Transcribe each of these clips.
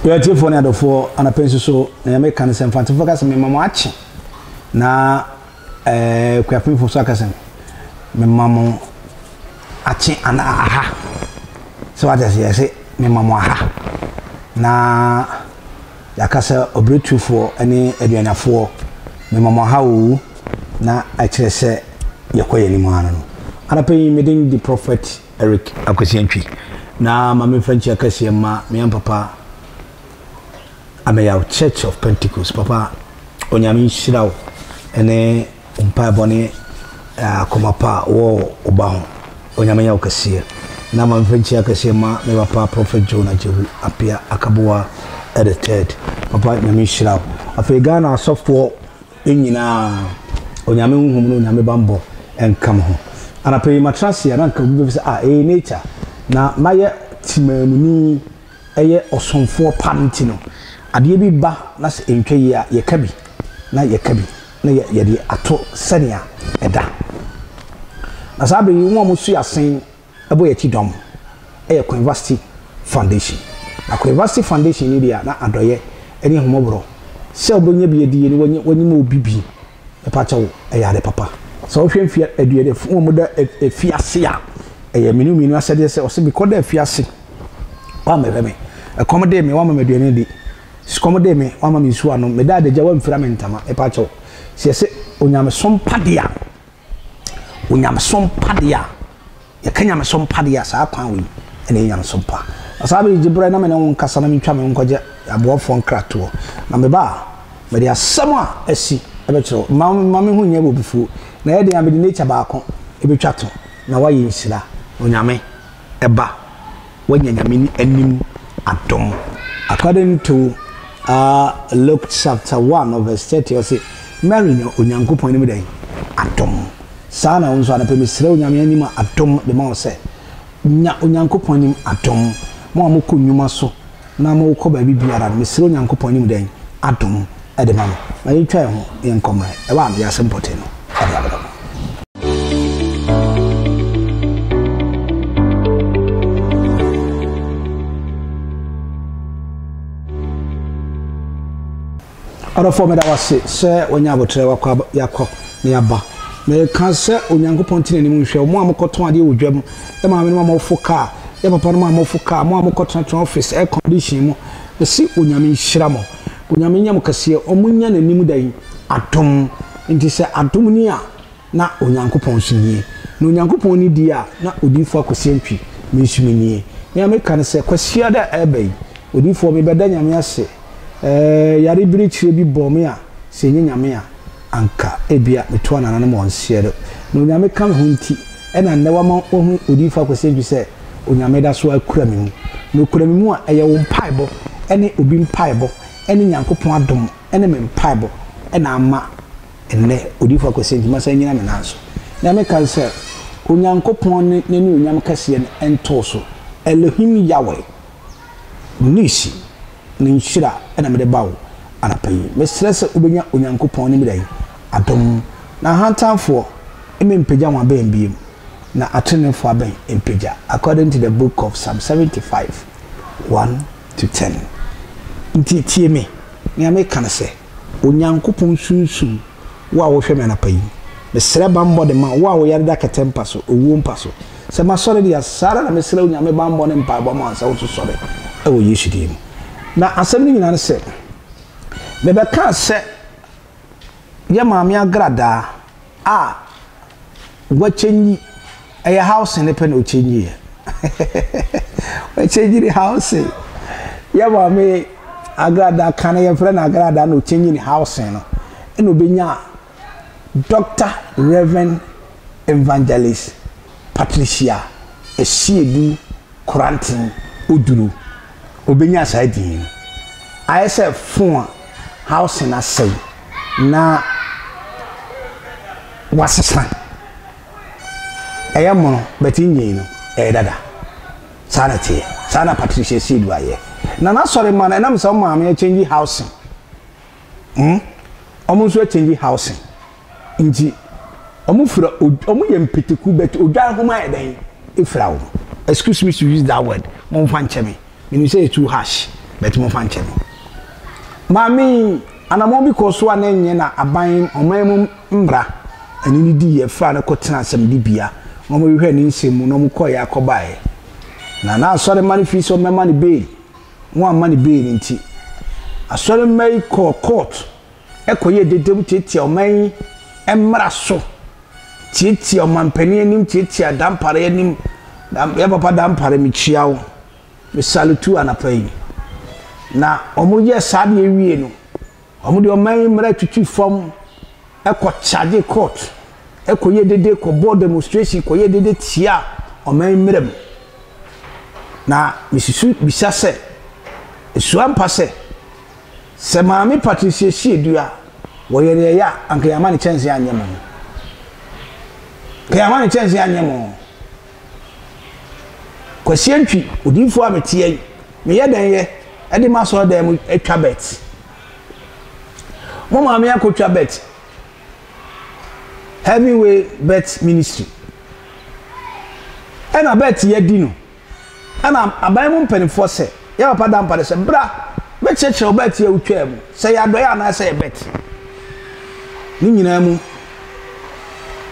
Yɛ atiefoɔ ne adɔfoɔ anapa nso so na nyame ka no sɛ mfantefoɔ ka sɛ mema mo akye na ɛɛ kuapemfoɔ so aka sɛ mema mo akye anaa aha sɛ wate aseɛ yɛse mema mo aha na yɛaka sɛ ɔberɛtufoɔ ne aduanafoɔ mema mo aha oo na ɛkyerɛ sɛ yɛkɔ yɛn anim ara no anapa yi mede di prophet Eric Akwasi Antwi na ma memfa nkyia kɛseɛ mma me yam papa Ameyaw Church of Pentecost papa Onyame nhyira wo ɛne wo mpaebɔ ne akoma pa a wɔ wo ba ho Onyame nyɛ wo kɛseɛ na ma memfa nkyia kɛseɛ mma me papa Prophet John Agyewu Apia Akaboa the third papa Nyame nhyira wo afei Ghana asɔfoɔ nyinaa, Onyame honhom ne Onyame banbɔ nka mo ho. Anapa yi matena ase a na nka obi bɛbisa sɛ ah ɛyɛ nature na mayɛ temamuni ɛyɛ ɔsomfoɔ pa nti no adeɛ bi ba na sɛ ɛntwa yie a yɛka bi na yɛka bi na yɛde ato sɛnea ɛda. Na saa bere yi wɔn a wɔsu asen bɔ yɛn akyi dɔm yɛ Queenvasty Foundation. Na Queenvasty Foundation yi deɛ na adɔeɛ ne ahummɔborɔ sɛ wobɛnya bi adie na wanyim obi bi mepa kyɛw ɛyɛ ade papa. Sɛ wohwɛ mfeɛ aduonum wɔn mu da afiase a ɛyɛ mene mmienu asɛdeɛ sɛ ɔsɛ mekɔ da afiase wammɛhwɛ me ɛkɔm dee me wamma me aduane di sukɔm dee me wamma me nsuo anom meda adagya wamfira me ntama mepa kyɛw sɛ yɛsɛ onyamesom pa deɛ a Onyamesom pa deɛ a, yɛka nyamesom pa deɛ a, saa kwan wei na ɛyɛ nyamesom pa. Na saa bere yi, gye berɛ na me ne wo nkasa na mentwa me ho nkɔgye aboafoɔ nkratoɔ. Na meba a, mede asɛm a asi bɛkyerɛ wo. Mma mma me ho nyɛ wo abufuo. Na ɛyɛ den a, mede nature baako bɛtwa to, na woayɛ nhyira. Onyame ba. Woanya Nyame anim adom. According to Luke chapter 1 verse 30, ɔse Mary nya Onyankopɔn anim dɛn? Adom. Saa na wo nso anɔpa mesrɛ Onyame anim adom de ma wo sɛ nya Onyankopɔn anim adom. Mo a mokɔ nnwuma so na mokɔ baabi biara no, mesrɛ Onyankopɔn anim dɛn? Adom de ma mo. Ma yɛntwa yɛn ho na yɛnkɔ mmerɛ. Ɛwɔ a mede asɛm pɔtee no de abrɛ mo. Ɔdɔfoɔ meda wo ase sɛ wanya aboterɛ wakɔ yakɔ na yaba. Meka sɛ Onyankopɔn nte n'anim nhwɛ wo, mo a mokɔtɔn adeɛ wɔ dwam, yɛ maame nom a mofo kaa, yɛ papa nom a mofo kaa, mo a mokɔtenatena office air condition mu, mese Onyame nhyira mo, Onyame nyɛ mo kɛseɛ, ɔmo nya n'anim dɛn? Adom. Nti sɛ adom ni a, na Onyankopɔn nso nie. Na Onyankopɔn ni die a, na Odiyifoɔ Akwasi Antwi, me nso me nie. Nea meka ne sɛ, Kwasiada a ɛreba yi, Odiyifoɔ, mebɛda Nyame ase. Ɛɛ, yare birikyire bi bɔɔ me a, sɛ ɛnyɛ Nyame a, anka ebia metoa nananom wɔn seɛ do. Na Onyame ka me ho nti, ɛna nnɛ wama wahu Odiyifoɔ Akwasi Antwi sɛ Onyame da so ara kura me mu. Na ɔkura me mu a, ɛyɛ wo mpaebɔ, ɛne obi mpaebɔ, ɛne Nyankopɔn adom, ɛne me mpaebɔ na ama Ɛnnɛ, Odiyifo Akwasi Antwi, masan nnyina me nan so. Nea meka ne sɛ, Onyankopɔn ne n'anuonyam kɛseɛ no ntoo so. Elohim Yahweh, Nisi, ne nhyira na mede ba wo anɔpa yi. Mesrɛ sɛ wobɛnya Onyankopɔn ne me adom, na ahantanfoɔ mmɛmpagya wɔn abɛn bio, na atreneefoɔ abɛn mpagya. According to the book of Psalm 75, 1 to 10. Nti tie me, nea meka ne sɛ, Onyankopɔn sunsum, wo a wohwɛ me anɔpa yi, mesrɛ bammɔ de ma wo a wo yare da kɛtɛ mpa so, owuo mpa so. Sɛ masɔre deɛ a, saa ara na mesrɛ Onyame bammɔ ne mpaebɔ ma wo sɛ wo nso sɔre wɔ Yesu din mu. Na asɛm no nyinaa ne sɛ, mebɛkaa sɛ yɛ maame agradaa a wakyɛnyi, ɛyɛ housing ne pɛ na ɔkyɛnyi yɛ. Wakyɛnyi ne housing. Yɛ maame agradaa ka no yɛfrɛ no agradaa na ɔkyɛnyi ne housing no ɛna ɔbɛnya Dr. Reverend Evangelist Patricia Asiedu Koranten Oduro. Ɔbɛnya saa din no. Ayɛ sɛ phone a housing asɛe na wasesa. Ɛyɛ mono but engine no ɛyɛ dada. Saa na ɛteɛ. Saa na Patricia Seidu ayɛ. Na n'asɔre ma no ɛnam sɛ wɔn maame akyɛngyi housing. Hmm? Wɔn nso akyɛngyi housing. Nti wɔn fira wɔn yɛ mpeteku but odwan ho ayɛ dɛn efira wɔn. Excuse me to use that word. Mo nfa nkyɛ me. Menim sɛ ɛyɛ too harsh. But momfa nkyɛ me. Maame yi, anammɔn bi kɔɔ so a na ɛnyɛ na aban, ɔman mu mmara ɛne no diiɛ faa no kɔtenaa asɛmdibea na wɔhwehwɛɛ ne nsɛm mu na wɔkɔeɛ akɔbaeɛ. Na na asɔremma no firi sɛ wɔmmɛma no bail, wɔamma no bail nti, asɔremma yi kɔɔ court kɔyɛɛ dede mu tiatia ɔman yi mmara so, tiatia ɔmanpanin anim, tiatia Dampare anim. Yɛ papa Dampare, mekyia wo. Me salute wo anapa yi. Na wɔyɛɛ saa deɛ wie no, wɔde ɔman yi mmara twitwi fam kɔ charge court, kɔyɛ dede, kɔbɔ demonstration, kɔyɛ dede tia ɔman yi mmara mu. Na mesusu bisa sɛ, ɛsua mpa sɛ, sɛ Maame Patricia Siedu a, wɔyɛ deɛ ɛyɛ a, anka yɛama ne kyɛnse anyɛ mo. Anka yɛama ne kyɛnse anyɛ mo. Kwasi Antwi, odiyifoɔ a meteɛ yi, meyɛ dɛn yɛ de m'asɔredan mu atwa bet? Mo maame akɔtwa bet. Heavenway Bet Ministry. Ɛna bet yɛadi no. Ɛna aban mu mpanimfoɔ sɛ, yɛ papa Dampare sɛ, bra bɛkyerɛkyerɛ wo bet a wotwaa mu, sɛ ɛyɛ adɔeɛ anaasɛ ɛyɛ bet. Ne nyinaa mu,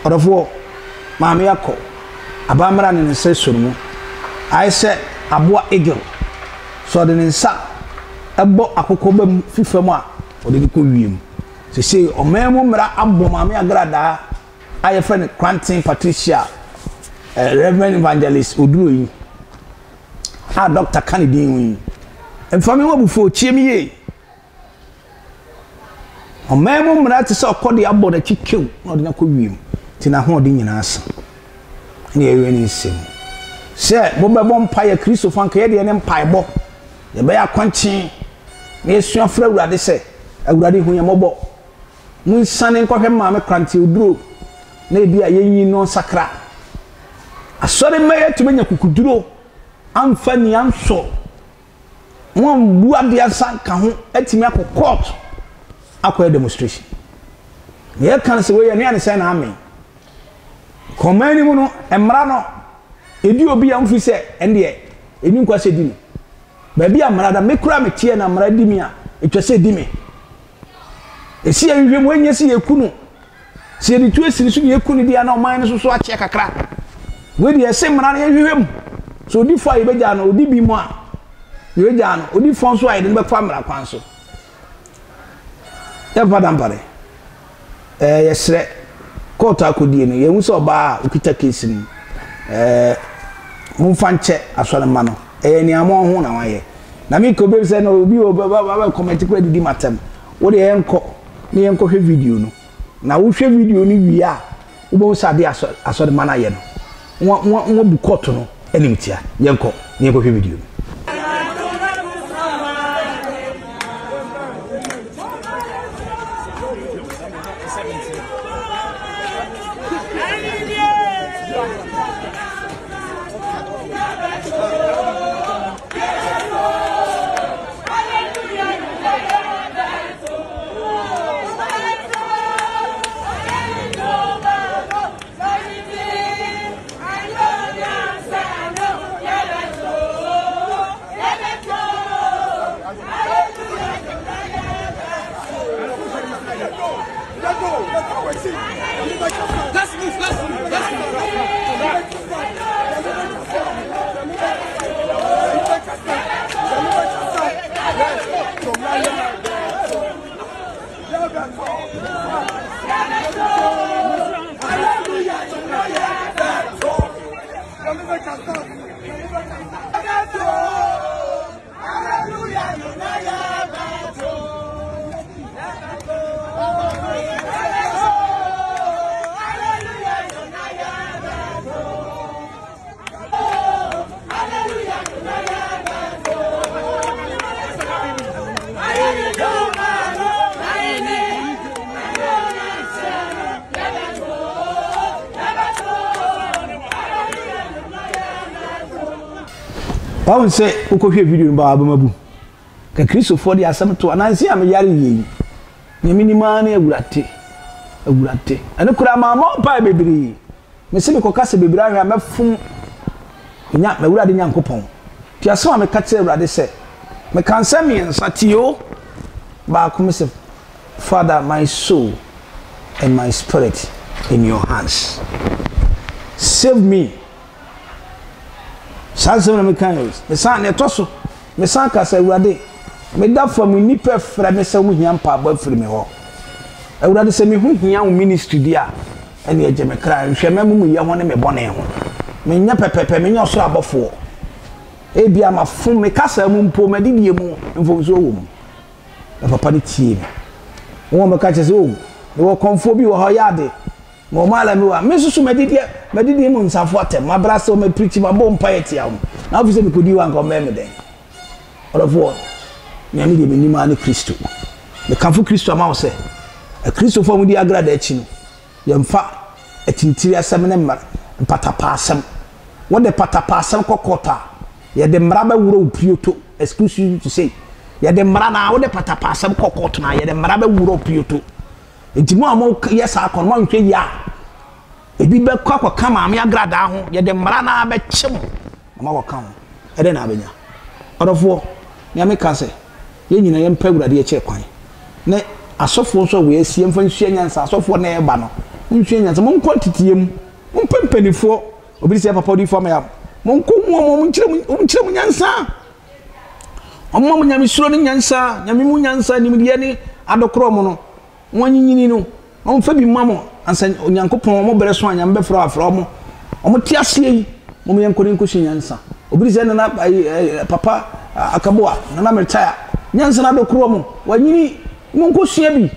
ɔdɔfoɔ, maame akɔ, abammara ne ne nsa sɔ ne mu. Ayɛ sɛ aboa eagle, sɛ ɔde ne nsa bɔ akokɔ ba mu fi fam a, ɔde no kɔ wiem. Seesei ɔman mu mmara abɔ maame agradaa a yɛfrɛ no Kranten Patricia, eh, Reverend Evangelist Oduro yi, a dɔkta ka ne din ho yi. Mfa me ho abufuo, tie me yie. Ɔman mu mmara te sɛ ɔkɔ de abɔ n'akyi kew na ɔde no akɔ wiem nti n'ahoɔden nyinaa asa. Ɛna yɛwɛ ne nsam. Sɛ mobɛbɔ mpaeɛ Kristofo anka yɛ deɛ ne mpaebɔ. Yɛbɛyɛ akɔnkyen na yɛsua frɛ Awurade sɛ, Awurade hu yɛn mmɔbɔ. Monsiane nkɔhwɛ Maame Krante Oduro na ebi a yɛnyi no nsakra. Asɔre mma yɛatumi anya kukuduro amfa ni ansɔ Wɔammu adeɛ ansa nka ho atumi akɔ court akɔyɛ demonstration. Nea yɛka no sɛ wei ɛno yɛ ne sɛn na amen. Kɔman no mu no mmara no ɛdi obi a mfiri sɛ ɛndeɛ ɛni nkwa sɛ di no. Baabi a mmara da me kura me teɛ na mmara di me a ɛtwa sɛ di me. Ɛsi yɛhwehwɛ mu ɛnyɛ sɛ yɛku no. Sɛ yɛde tu asiri so na yɛku no deɛ na ɔman no so so akyɛ kakra. Wei deɛ ɛse mmara no yɛnhwehwɛ mu. Sɛ ɔdi fɔ a yɛbɛgyaa no, ɔdi bi mu a yɛbɛgyaa no, ɔdi fɔ nso a yɛde no bɛfa mmara kwan so. Yɛmfa dampare. Ɛɛ yɛsrɛ kɔɔto akɔdie no yɛhu sɛ ɔbaa a ɔkita keesi no ɛɛ momfa nkyɛ asɔre mma no. Ɛyɛ nea mo ho na wayɛ. Na me kɔ bɛbi sɛ na obi wɔ bɛ kɔmɛnti kora didi matam. Wo deɛ yɛnkɔ. na yɛnkɔhwɛ video no. Na wohwɛ video no wie a, wobɛhu sɛ adeɛ a asɔremma no ayɛ no, wɔabu kɔɔto no animtia. Yɛnkɔ na yɛnkɔhwɛ video no. Let's move, let's move, let's move. Wahu sɛ wokɔhwɛ video no baa wabɛma bu. Ka Kristofoɔ de asɛm to ananse a meyare yie yi. Nea menim ara ne Awurade, Awurade. Ɛno koraa mammɔ mpae bebree. Mese mekɔka sɛ bebree ahwɛ a mɛfom nya m'Awurade Nyankopɔn. Nti asɛm a meka kyerɛ Awurade sɛ, Meka nsɛm mmiɛnsa, tie o. Baako mese, Father, my soul and my spirit in your hands. Save me. Saa nsɛm na meka yɛ. Mesan na ɛtɔ so. Mesan ka sɛ, Awurade, meda fam nnipa frɛ me sɛ wɔhia mpaebɔ afiri me hɔ. Awurade, sɛ me ho hia wo ministry di a, ɛne ɛgye me kra. Nhwɛ m'amumuyɛ ho ne me bɔne ho. Menyɛ pɛpɛpɛ, menyɛ ɔsoro abɔfoɔ. Ebia mafom me kasa mu mpo, m'adidie mu mfomsoɔ wɔ mu. Na papa no tiee me. Wɔn bɛka kyerɛ sɛ, oh, mewɔ kɔmfoɔ bi wɔ hɔ, ɔyɛ ade. Ma wɔn ala mi wɔ ha. Me nso so madidi madidi mu nsafo atɛm. Mabra sɛ wɔapirikyi, mabɔ mpaeɛ tia wɔn. Na afei sɛ mekɔdi hɔ anka wɔmmɛn me dɛn? Ɔdɔfoɔ, nea me deɛ menim ara ne Kristo. Mekamfo Kristo ama wo sɛ, Akristofoɔ a wɔdi agrada akyi no, yɛmfa akyinkyiri asɛm ne mmara mpatapaasɛm. Wode patapaasɛm kɔ kɔɔto a, yɛde mmara bɛworɔ wo pioto. Excuse me to say, yɛde mmara na wode patapaasɛm kɔ kɔɔto na yɛde mmara bɛworɔ wo pioto. Nti mo a moyɛ saa kɔ no, moanhwɛ yie a, ebi bɛkɔ akɔka maame agradaa ho. Yɛde mmara no ara bɛkye mo na moakɔka ho. Ɛdɛn na abɛnya? Ɔdɔfoɔ, nea meka sɛ, yɛn nyinaa yɛmpɛ Awurade akyiri kwan. Ne asɔfoɔ nso a wɔasi, yɛmfa nsua nyansa. Asɔfoɔ na ɛreba no, monsua nyansa. Monkɔ nteteɛ mu. Mompɛ mpanimfoɔ. Obi te sɛ papa odiyifoɔ ama yɛ. Monkɔ mu wɔn, wɔnkyerɛ mo nyansa. Wɔma mo nyamesuro ne nyansa, nyame mu nyansa, nimdeɛ ne adokorɔ mu no, wɔanyinyini no, wɔmfa bi mma mo ansa Onyankopɔn wɔn berɛ so a Nyame bɛfrɛ afrɛ wɔn. Wɔn te aseɛ yi, mom yɛnkɔ ne nkɔsua nyansa. Obi te sɛ nana ayi eh, papa Akaboa, nana Meretaya, nyansa no adokorɔ mu, wɔanyini, monkɔsua bi.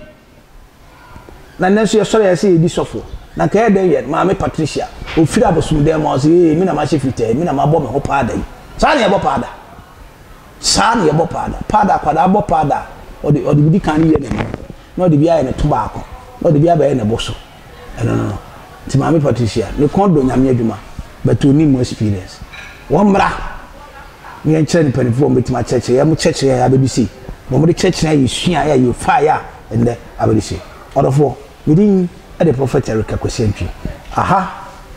Na nnɛ nso yɛsɔre a yɛsɛ yɛdi sɔfoɔ. Na nka ɛyɛ dɛn yɛ Maame Patricia, ɔfiri abosomdan mu a ɔsɛ ee me na mahyɛ fitaa me na mabɔ me ho paada yi. Saa na yɛbɔ paada. Saa na yɛbɔ paada. Paada akwadaa bɔ paada a, ɔde ɔde bi di kan yɛ n'anim, na ɔde bi ayɛ ne to baako, na ɔde bi abɛyɛ ne bo so. Ɛno no no. Nti Maame Patricia, ne kɔn dɔ Nyame adwuma, but ɔnni mu experience. Wɔmmra. na yɛnkyerɛ no mpanimfoɔ a wɔbɛtumi akyerɛkyerɛ yɛn, wɔkyerɛkyerɛ yɛn abɛdu sei, na wɔde kyerɛkyerɛ a yɛsuaeɛ a yɛfaeɛ a ɛnnɛ abɛdu sei. Ɔdɔfoɔ, me din de Prophet Eric Akwasi Antwi. Aha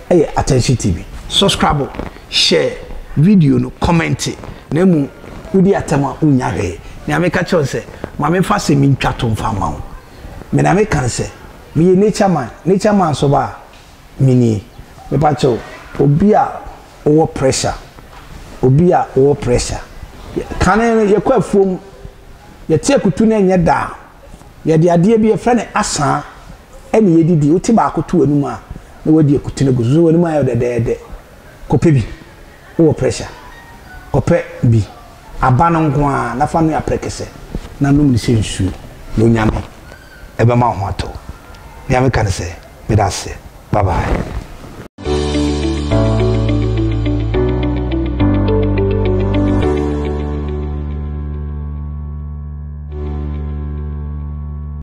yɛ Attention TV. Subscribe, share video no, comment, na mmom wodi atɛm a wonnya hwee. Nea meka kyerɛ wo sɛ, ma memfa asɛm yi ntwa to mfa mma wo. Me na meka no sɛ, meyɛ nature man, nature man nso ba a, menie. Mepa kyɛw, obi a wowɔ pressure, obi a wowɔ pressure. Kane no yɛkɔ afuom, yɛte akutu no ɛnyɛ da a, yɛde adeɛ bi yɛfrɛ no asaa ɛne yɛdidi. Wote baako to w'anum a, na wadi akutu no agu so. So w'anum ayɛ dɛdɛɛdɛ. Kɔpɛ bi, wowɔ pressure, kɔpɛ bi, aba no nko ara na fa noa prɛkɛsɛ na nom no sɛ nsuo na Onyame ɛbɛma wo ho atɔ wo. Nea meka ne sɛ, meda ase. Bye bye.